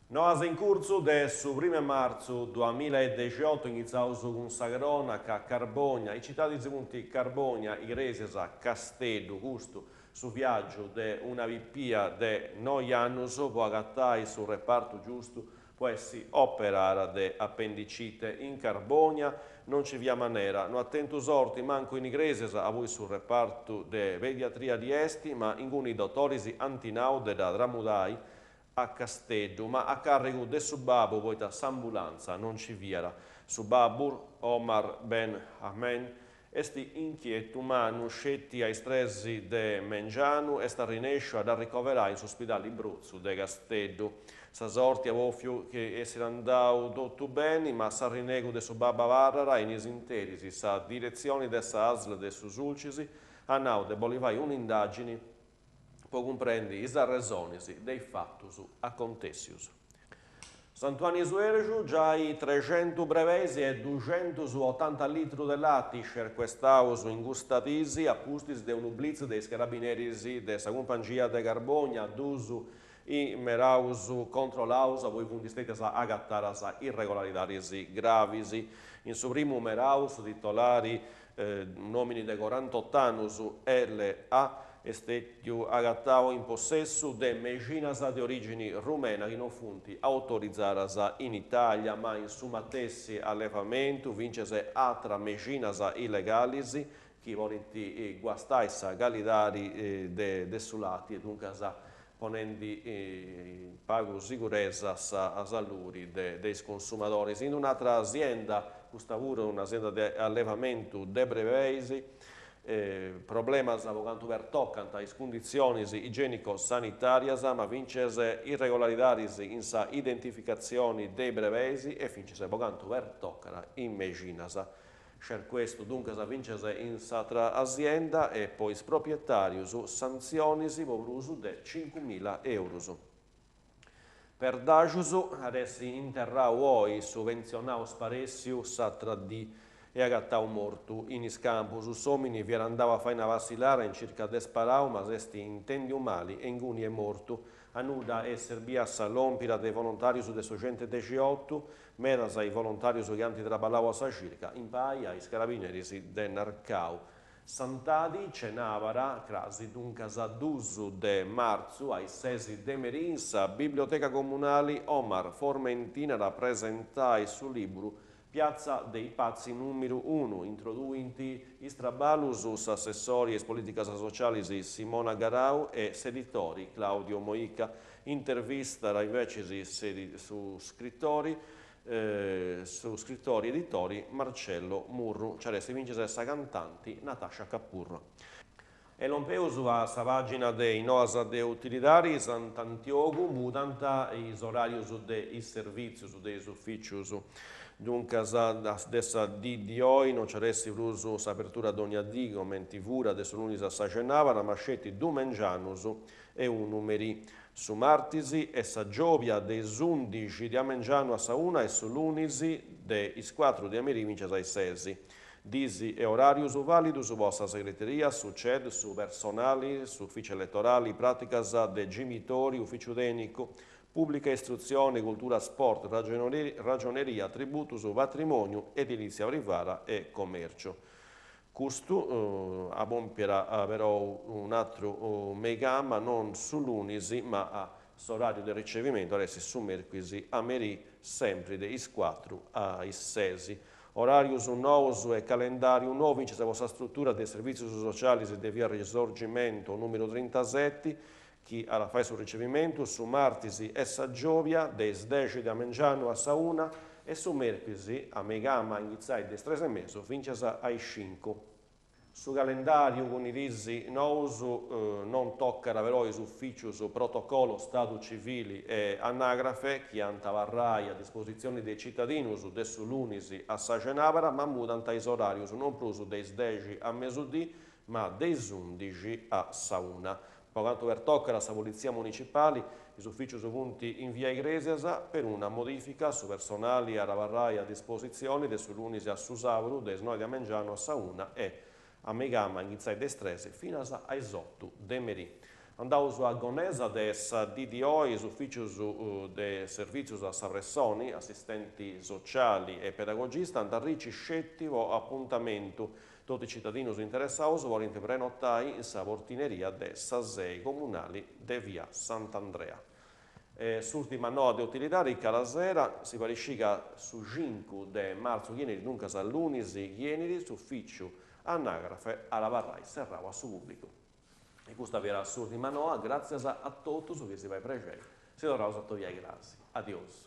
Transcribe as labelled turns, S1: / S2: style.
S1: Noas in curtzu de su primu 'e martzu duamilla e dexioto inghitzaus cun sa cronaca, Carbònia, is citadis funt Carbònia, Igrèsias, Casteddu, custu su viàgiu de una pipia de noi annus po agatai su repartu giustu po essi operara de apendicite in Carbònia non nci fiat manera, no at tentu sorti mancu in Igrèsias abui su repartu de pediatria ddi est, ma inguni is dotoris ant nau de dda tramudai a Casteddu, ma a càrrigu de su babbu poita s'ambulantza non nci fiat. Su babbu, Omar Ben Ahmen, est inchietu mannu, sceti a is tres de mengianu est arrinèsciu a dda ricoverai in s'ospidali Brotzu de Casteddu. Sa sorti at bòfiu chi essit andau totu beni, ma s'arrinegu de su babbu abarrat in is interis sa diretzioni de sa ASL de su Sulcis at nau de bolli fai un'indàgini po cumprendi is arresonis de is fatus acontèssius. Sant'Uanni Suergiu, giai trexentu brebeis e duxentus otanta litru de lati scerquestaus in custa disi a pustis de unu blitz de is carabineris de sa cumpangia de Carbogna, dus is meraus controllaus abui funt stètias agatadas irregolaridadis gravis. In su primu merau su titolari Un'òmini de corantot'annus, LA, est stètiu agatau in possessu de mexinas de orìgini rumena chi non funt autorizadas in Itàlia, ma in su matessi allevamentu fintzas atras mexinas illegalis chi podint guastai sa calidadi de su lati e duncas ponendi in pagu siguresa sa saludi de is consumadoris. In un'atra azienda, custa puru un'azienda de allevamentu de brebeis, problemas po cantu pertocant is cunditzionis igienico-sanitàrias, ma fintzas irregolaridadis in sa identificatzioni de is brebeis e fintzas po cantu pertocat is mexinas. Scerquestu duncas fintzas in s'atra azienda e po is propietàrius santzionis po prus de cincumila eurus. Perdaxus at essi interrau oi su pentzionau sparèssiu s'atra dì e agatau mortu in is campus. S'òmini fiat andau a fai una passillara in circa de sparau ma s'est intèndiu mali e inguni est mortu. A nudda est serbia sa lòmpida de volontàrius de su centudexiotu Medas is volontàrius chi ant traballau a sa circa, impari a is carabineris de Narcau. Santadi, cenàbara, crasi duncas dus de martzu a is ses de merì in sa Biblioteca Comunali Omar Formentin at a presentai su lìburu Piazza dei Pazzi nùmeru unu, introduint is traballus s'assessori a is polìticas socialis Simona Garau e s'editori Claudio Moica. Intervistat invecis su scritori su scritori editori Marcello Murru, nci at essi fintzas sa cantanti Natascia Capurro. E lompeus a sa pàgina de is noas de utilidadi, Sant'Antiogu mudant is oràrius de is servìtzius de is ufìcius, duncas de sa dì di oi non nci at essi prus s'apertura dònnia dì comenti furat de su lunis a sa cenàbara ma sceti dus mengianus e unu merì. Su martis e sa giòbia de is undixi de a mengianu a sa una e su lunis de is cuatru de a merì fintzas a is ses. Dis e oràrius vàlidus po sa segreteria, su CED, su personali, s'ufìciu eletorali, pràticas de gimitori, ufìciu tènnicu, pùblica istrutzioni, cultura sport, ragioneria, tributus, patrimòniu, edilìtzia privada e comèrciu. Custu abòmpiat però un'atru meigama, non su lunis, ma a s'oràriu de ricevimentu at essi su mèrcuis a merì, sempri de is cuatru a is ses. Oràrius nous e calendàriu nou fintzas po sa strutura de is servìtzius socialis de via Risorgimento nùmeru trintaseti, chi at a fai su ricevimentu su martis e sa giòbia de is dexi de a mengianu a sa una e su mèrcuis a meigama a inghitzai de is tres e mesu fintzas a is cincu. Su calendàriu cun is dis nous non tocat però is ufìcius protocolo, stadu civili e anagrafe chi ant a abarrai a dispositzioni de is citadinus de su lunis a sa cenàbara ma mudant is oràrius non prus de is dexi a mesudì ma de is undixi a sa una. Po cantu pertocat sa Politzia Municipali, is ufìcius funt in via Igrèsias, peruna modìfica, su personali at a abarrai a dispositzioni de su lunis a su sàbudu de is noi de a mengianu a sa una e a meigama inghitzai de is tres finas a is otu de merì. Andaus a Gonesa de sa dì di oi is ufìcius de servìtzius a sa pressoni, assistenti sociali e pedagogista ant arrici sceti po apuntamentu. Totu is citadinus interessaus podint prenotai in sa portineria de sa sei comunali de via Sant'Andrea. S'ùrtima noa de utilidadi Calasera, si fait scì ca su cincu de martzu chi 'enit, duncas lunis chi 'enit, s'ufìciu anàgrafe at abarrai serrau a su pùblicu. E custa fiat s'ùrtima noa, gràtzias a totus chi si fait prexeri, si torraus a atobiai crasi. Adiosu.